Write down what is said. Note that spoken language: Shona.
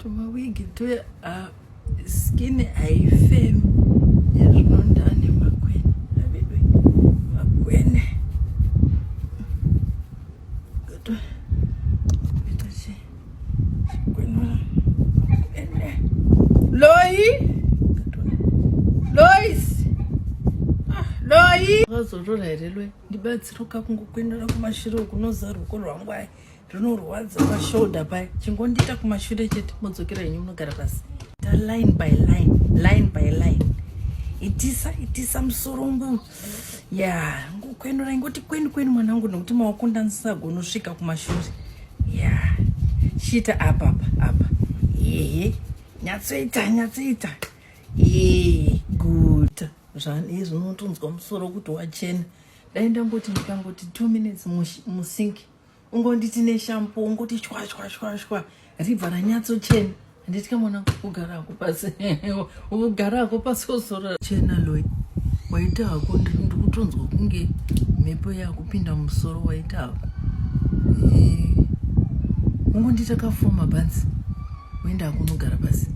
Tumawigi tuya ah, skin haifemi ezvino ndane makwene avedwe makwene ita chi chikwenura makwene loi lois ah, loi vazorora here loi ndibatsiroka kungokwenura kumashure uku noza ruoko rwangu ai rinorwadza pashoulder paya. Chingondiita kumashure chete, modzokera henyu munogara pasi. Ta line by line, line by line, itisa itisa musoro ngu ya ngokwenura, ingoti kweni kweni mwana wangu, nekuti maoko ndanisagona kumashure ya. Chiita apa apa apa, ehe, nyatsoita nyatsoita, ee, good. Zvani zvinotonzwa musoro kuti wachena. Dai ndangoti ndikangoti 2 minutes musink, ungonditi neshampoo, ungoti shwa shwa shwa shwa, ribva ranyatsochena. Handitya mwana, kugarako pasi, ugarako pasi wosora chena. Loi, waita hako, ndikutonzwa kunge mhepo yakupinda musoro. Waita hako, ungondiita kafoma bhanzi, uenda hako unogara pasi.